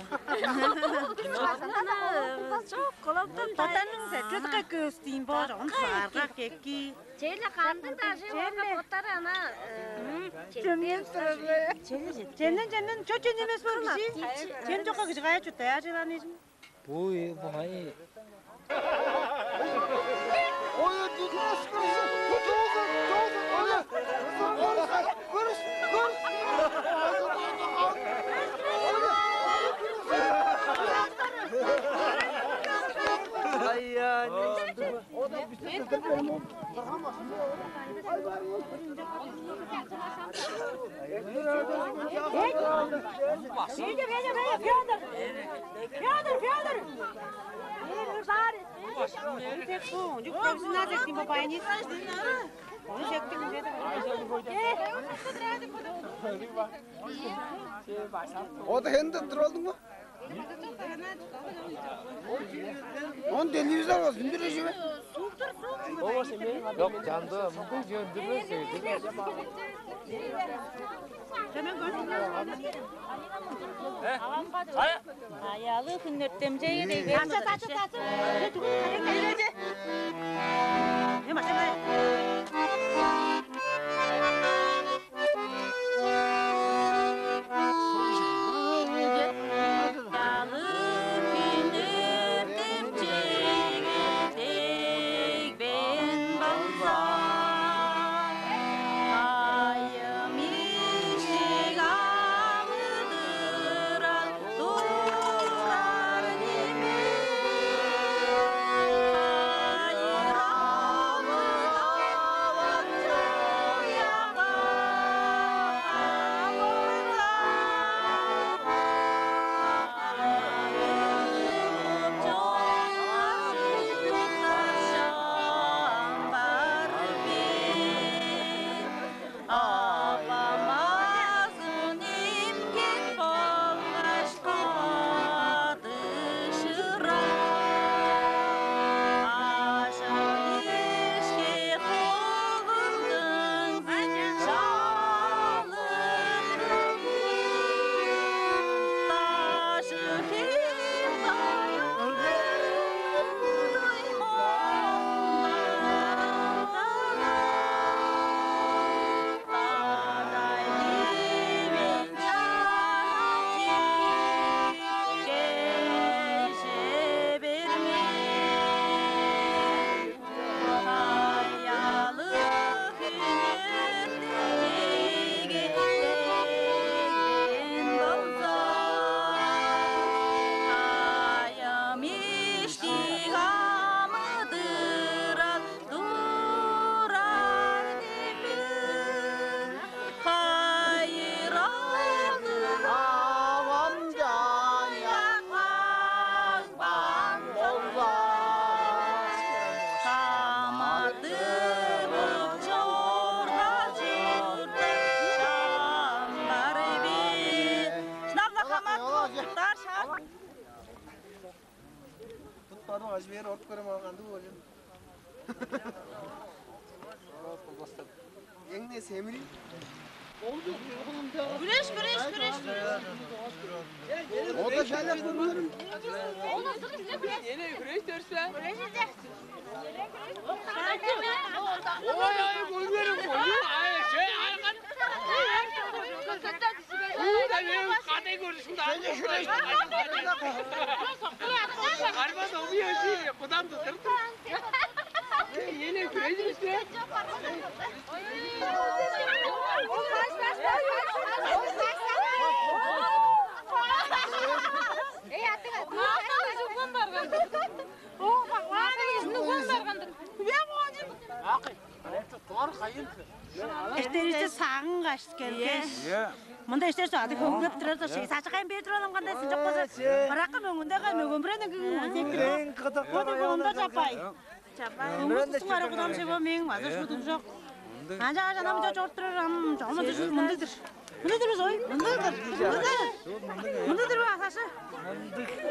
Чок, колоптап. Татаның сетидге көстүйн бо, он саарга кекки. Чейле кандыг даже Чейле. Боттар ана, э, Чемнен турарлар. Чемнен, чемнен, чо чемнен эмес боор бижи. Чем чокка кижи кая чутта, я, чылан эжим. Бу, бу хай. Ой, ой, ой, ой, ой, ой, ой, ой, ой, ой, ой, ой, ой, ой, Ай-я, не. Федя, Федя, Федя, Федор! Федор, Федор! Федор, бар! Tek bu, çok profesyonel çektim bu payını. Onu çektim, Fedor. О, да хенде туралдың ба? Он телевизор бар, сүндүрежи бе? Жок, жанды, мындай жөндүрбөс. Аялы хүннөртемчеге деге. Ташы, ташы, ташы. Ажы бээр оруп көрем, ага кандыг болчун. Эңне семирин. Күреш, күреш, күреш. Ода шайлап көрмөөрүм. Эне күреш төрсө. Ой, ой, көрмөөрүм. Ой, ай, şey, ай, кат. Ой, да мен кадай көрүшүм да. Арбада обуяжи, кудам тутур. Эне күреш төрсө. Эштеричи сагын каш келгеш. Мында эштер сады хөңнеп турар да, шей сачы кайын бээр туралам кандай сынчок болза. Ыракка мөңүндеге мөгөмбүрен кыгын сектире. Эң кыдык. Ода онда чаппай. Чаппай. Мөңүн кусуң ара кудам шево мең база шудук жок. Анча анам жо чорттурар ам жомун жо мындыдыр. Мындыдыр ой. Мындыдыр. Мындыдыр. Мындыдыр асашы.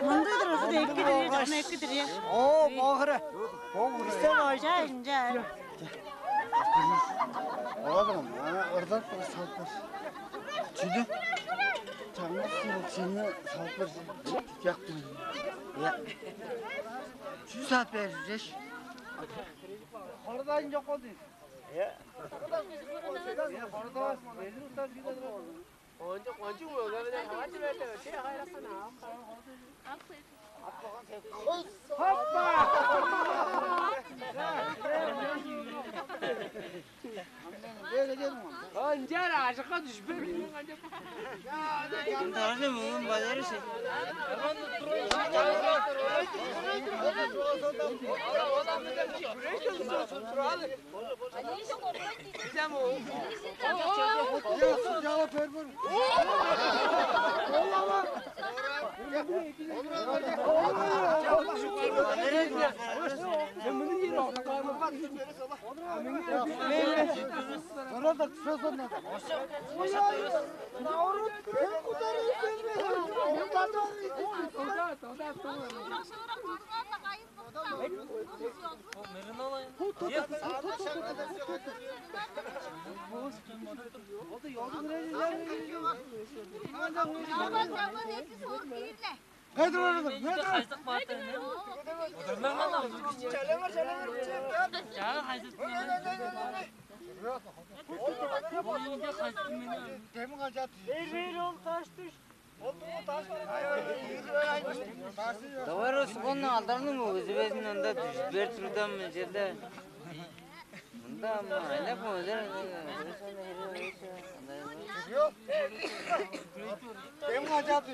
Мындыдыр озу эки дир, жана эки дир. О, богра. Богра. Жа, жа. Оладырам, ана ырдап салып бер. Чүдү? Чаңгыс чүнү салып бер. Жакпын. Я. Чү салып бер жеш. Хордайын жок болду. Я. Хордайын. Кончуг, кончуг мөге менен таварчы берди, өче кайраксана. Хоппа! Ынчаар ажыкка дүшпүр билген канчап. Даже мөңүн базары ши. Кайдыр барасың? Кайдыр? Кайдыр? Чалаңар, чалаңар, чалаңар. Чаа кайдыр? Демин качат. Бер, бер, ол таш дүш. Давай, Русугунну алдарның мөгүзү безин ында дүжүп бер турдам черде. Мында ама айлап мөгүзер. Демин качат.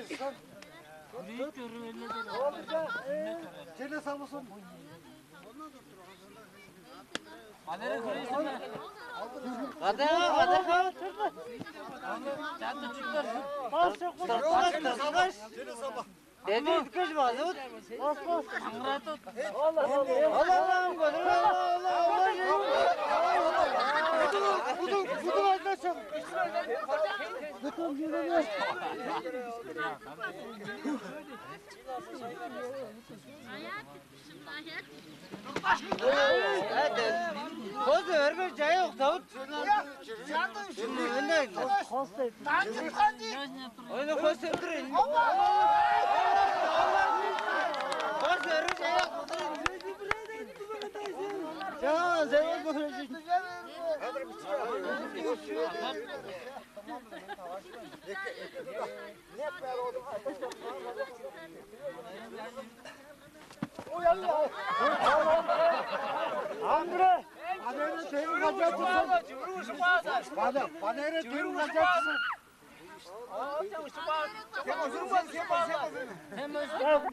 Черде сабылсын. Кадаа, кадаа. Деди иткеш базыт. Аллам, аллам, аллам. Будуң, будуң айтмасын. Хоза өргө жайок тавут. Ойну хоза өттүр. Хоза өргө жайок. Жаа, зеве көрөжүн. Амбре! Анере тегин кажатсың. Бада, банере тегин кажатсың. Алыс, алыс, алыс. Алыс, алыс.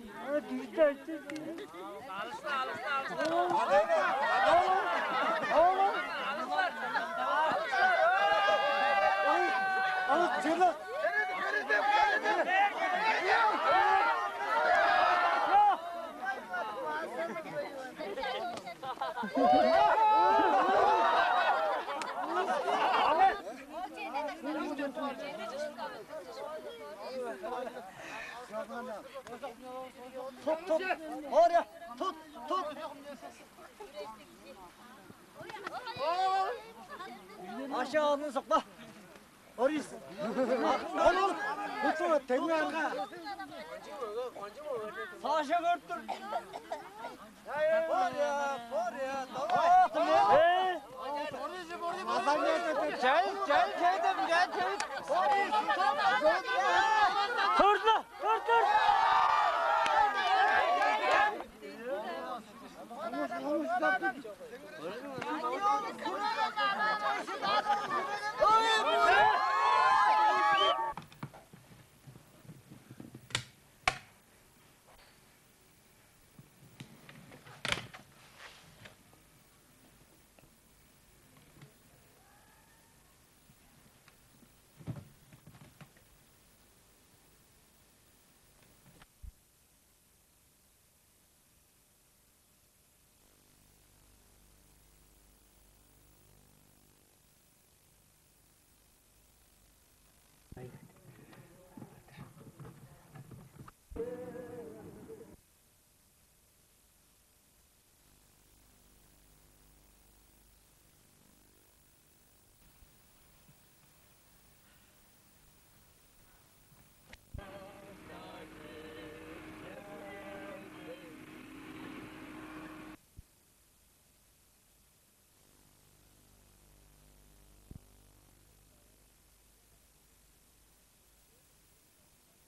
Топ, топ, Ор, я, тут, тут. Аша, алдын сокпа. Борис. Ол, ол. Тут, тут, теңме арга. Саша көрүп тур. Бор, я, бор, я, давай. Э? Чай, чай, чай деп, чай, чай. Борис, стоп. Көрдү. Тур, тур!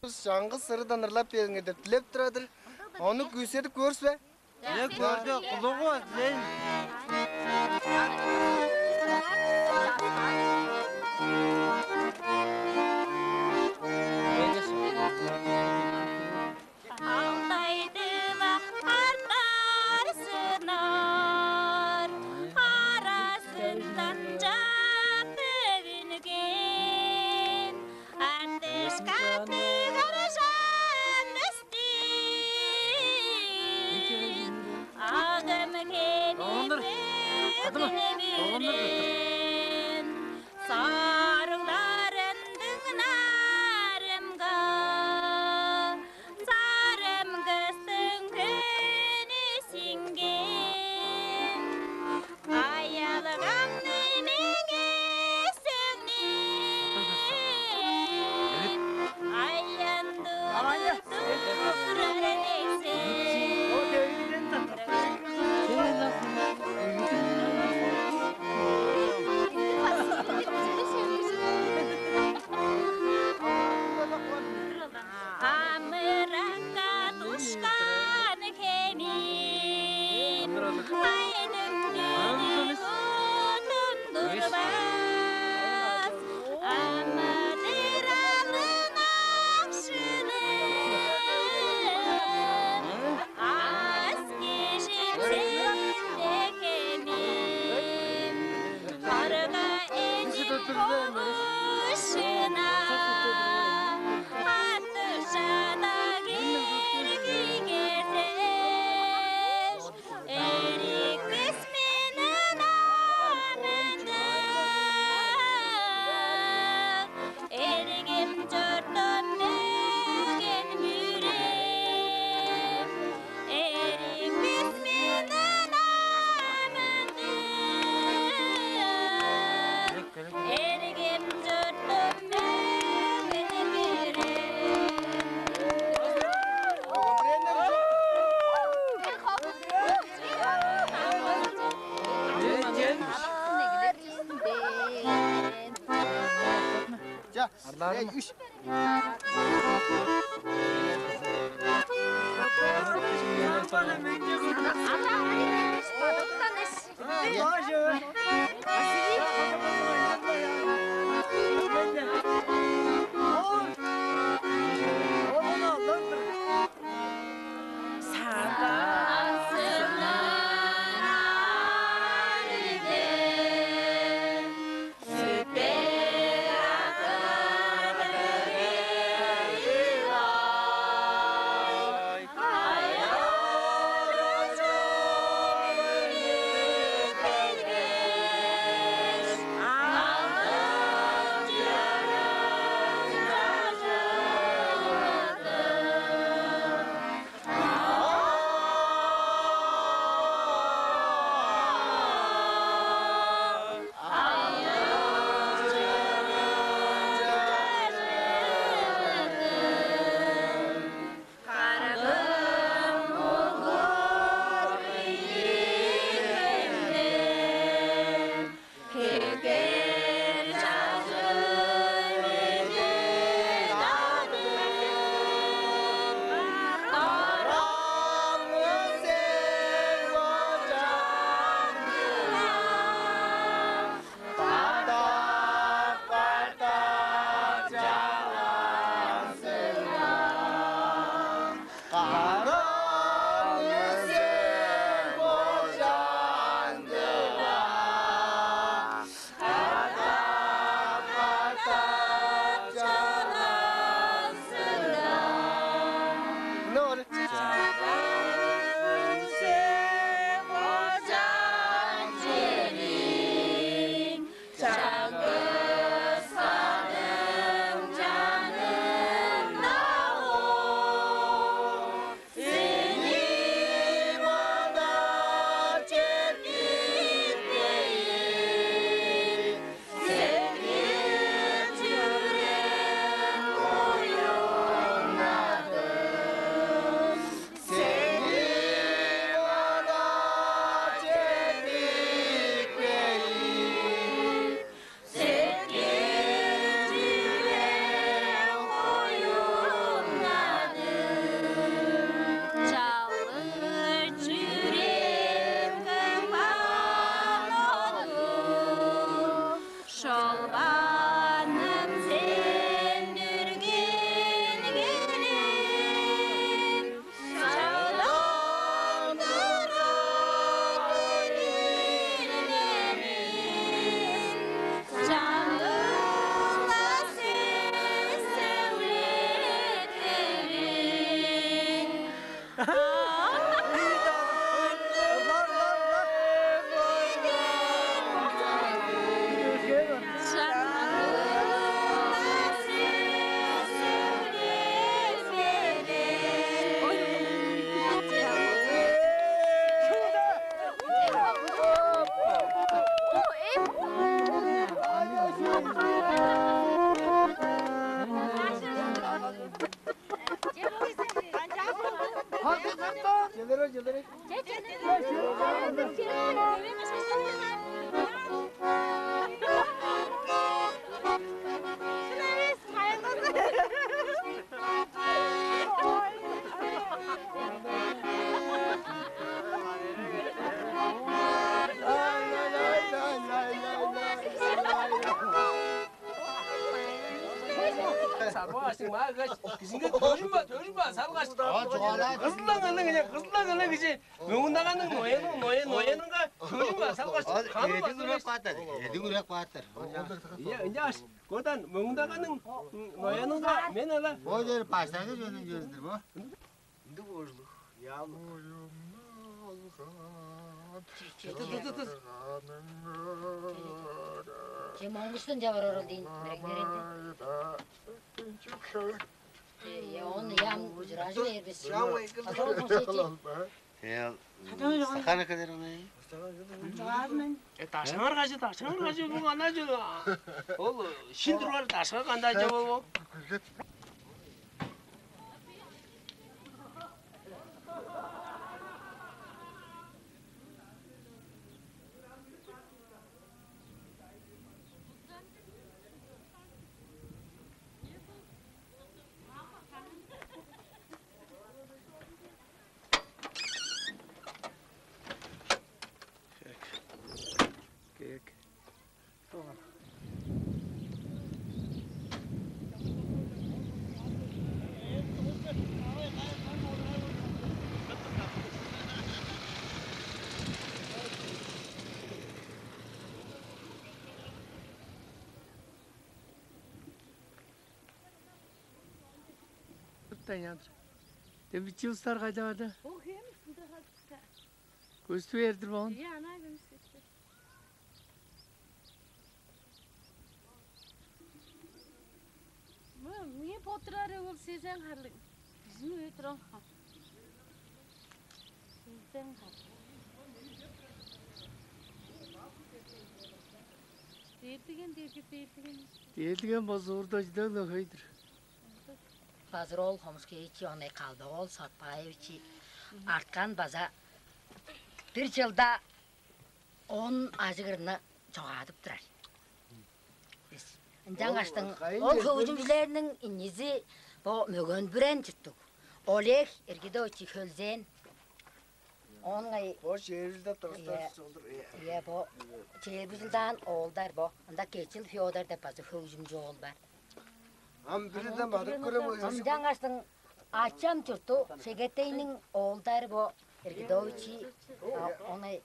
Чаңгыс ырыдан ырлап бериңер деп дилеп турар-дыр. Ону күүседип көөрүс бе? Дилеп көрдү, кулугу бар, дилейн. Алдайды-ла артар сыннар, аразындан чаап төвүнген, артышкатты каржан өстүн, агым кемин бөгүн бүрен, сарыгларын дыңнарымга, Сарым кыстың көөнү сиңген, аялгамны меңээ сөңнүп, аяндырып турар дезин. Амыракка душкан хемим, айдың дүнү утундурбас, амыдыралың акшылыг, аас кижип сен-даа хемим. Арга эниң ховушуна, аттыг чадаг эргий кезеш, эрикпес мени ынак мындыг. Эргим чуртум, мөген бүрем, эрикпес мени ынак мындыг. Эргим чуртум, мөген бүрем. Ча, арлаарым. Эй, үш. Сарбагаштың маа каш кижинге төрүн ба, төрүн ба салгаш. А, чугаалаа. Кызылдан кылдың кижи, кызылдан кылдың кижи. Мөңүндаганың нояның, ноя, нояныңга төрүн ба салгаш. Ханы эди күрек баатыр, эди күрек баатыр. Иә, ынчаш. Кодан мөңүндаганың нояныңга мен ала. Бо жер баштады жөнүн жөздүр бо. Ындыг боорлуг, яаллык. Оюмну алган. Ту, ту, ту, ту, ту. Че, моңгуштун жавар орал дейн, мерегнеринде. Че, я, он ям ужражы бербес. Ям айгыл. Азал консечи. Эл, сахана кедер ону. Чугаармын. Э, дашыңар кажы, дашыңар кажы, бу кандай чүл? Ол шин турар дашыңар кандай чүл ол? Кек. Кек. Тыптайнадыр. Дембичи устар кайда барды? Ол хем устунда хатта. Көстү бердир болгон. Иә, ана көмүс көстү. Мына, меңээ боттурары ол сезен харлыг. Кижини өтүрөң ха. Сезен харлыг. Дээлдиген, дээлдиген, дээлдиген. Дээлдиген болза, урда чыдыылы хөй-дүр. Базыр-оол Хомушкевич, оон Калбак-оол Сотпаевич арткан база бир чылда он ажыг ырны чогаадып турар. Ынчангаштың ол хөгжүмчүлерниң ийизи бо Мөген-Бүрен чурттуг Олег Иргидович Хөлзээн. Оон ыңай бо чээрби чылда тостар солдур. Иә, бо чээрби чылдаан оолдар бо. Ында Кечил Фёдор деп база хөгжүмчү оол бар. Ам бирден бадып көрем. Ынчангаштың ачам чуртту Шегетейниң оолдары бо Иргидович. Оон ыңай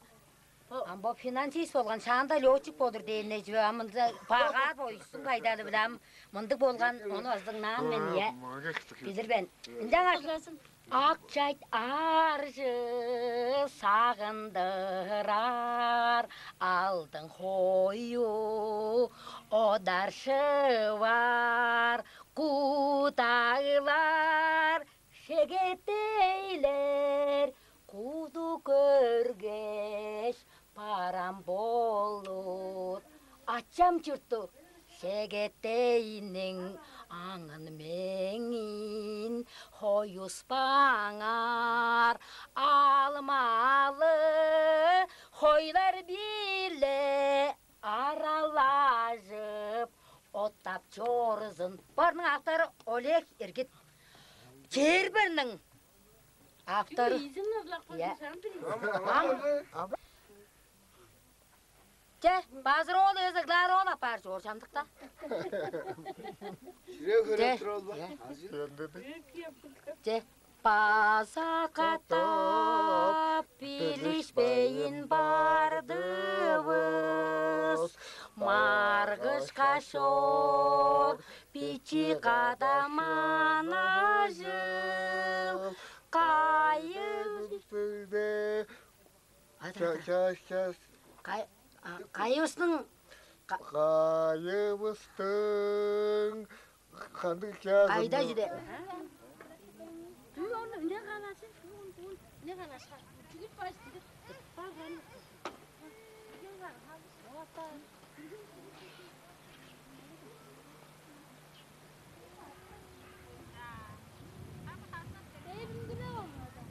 ам бо финансист болган, шаанда лётчик болур дээн-не чүве, ам мында багаар бойзун кайдалы-биле ам мындыг болган, ону азыңнаан мен, иә, билир мен. Ынчангаш ак чайт аржы сагындырар, алдын хою одар шывар, кудаглар, шегетейлер, куду көргеш, барам болур. Ачам чуртту Шегетейниң аңын-меңин хоюспаңар, алмалы хойлар-биле аралажып, оттап чорузун. Барның автору Олег Иргит. Чээрбирниң автору. Ийе. Ам. Че, базыр ол эзеглер ол апаар чор чамдыкта. Чүрээ көрүп тур ол ба? Че. Че. База катап билишпейн бардывыс. Маргышка шор бичии кадаман ажыл кайы. Час, час, час. Кайывыстың, кайывыстың кандыг чаазы? Кайда чүде? Дүр ону не канасын, дүр ону, дүр ону не канашка. Түгүт баш, түгүт. Бар, бар. Эвиндире болмады.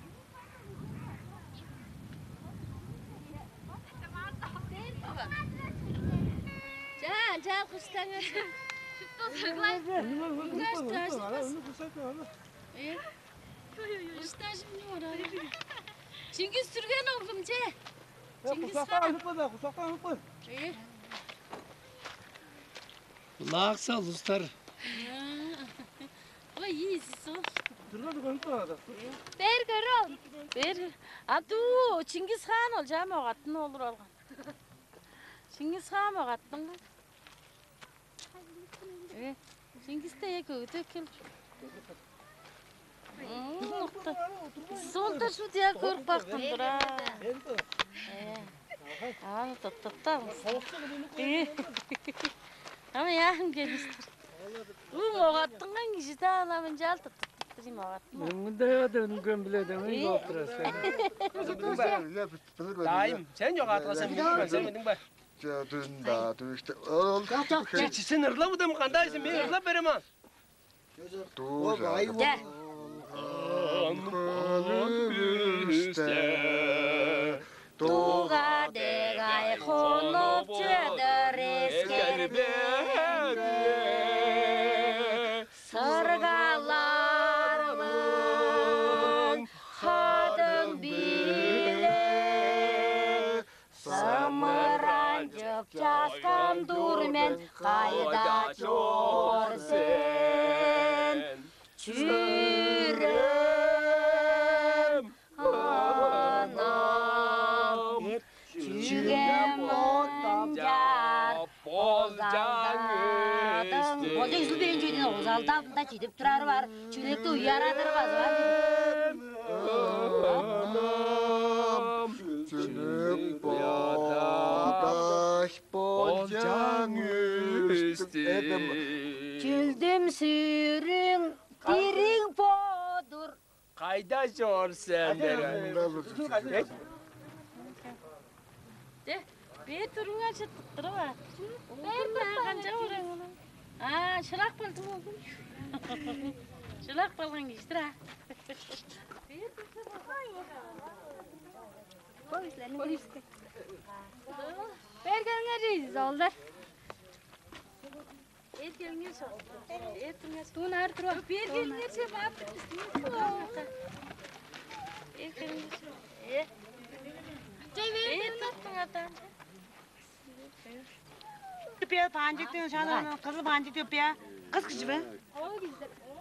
Чаа, чаа, куштаңар. Шупту сыглай. Куштажып. Э? Куштажып не орар? Чингис Түрген оглум че. Чингис Кустактан хаан. Аныкпа да, кустактан аныкпа. Э? Лакса улустар. Ой, изи сол. Түрген түрген турады. Бер көрөм. Бер. А туу Чингис хаан ол жам огатын олур алган. Чингис хаан огаттың. Э, Чингис де эки өтө кел. Нукта. Солда шу диа көрүп бактым тура. Э. Аны тоттотта. Э. Ама яам келистир. Бу могаттынган кижи да ана мынчаал тоттоттур им могаттын. Мен мындай да үнген биле демей болуп турасың. Дайым, сен жок атка сен билдиң бе? Сен билдиң бе? Түзүн да түштү. Ол Чечисин ырлап удам кандай сен мен ырлап берем а. Дуу. Де. Дууга дег ай хонуп чыдыр эскербе. Сыргаларның хадың биле сымыранчып часкан тур мен, кайда чор сен? Чүрем анам, чүгем ончаар болзалдадым. Болча үзүл бээн чедин озалдап мында чидип турары бар. Чүлекти уярадыр база. Чүнүк бодаш болчаң үстү. Чүлдүм сүрүң дириң бодур. Кайда чор сен бере? Де, бээр туруңар чыттырып аар. Бээр канча ораңылар? А, шырак балдым оглум. Шырак балган кижидир а. Бергеңер ийиз олдар. Эргеңер шо. Эргеңер. Тунар тура. Бергеңер че бап. Эргеңер шо. Э. Чей бер. Э, таттың атан. Пия панчыктың шаанын кызыл панчык деп пия. Кыз кижи бе?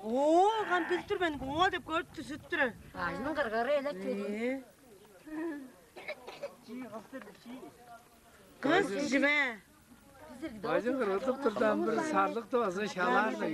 Оо, кам билдир мен оңа деп көрүп сүттүр. Ажының кыргары элек келин. Кыз кижи бе? Бажың кыргытып турдан бир сарлыкты база шалаарлар.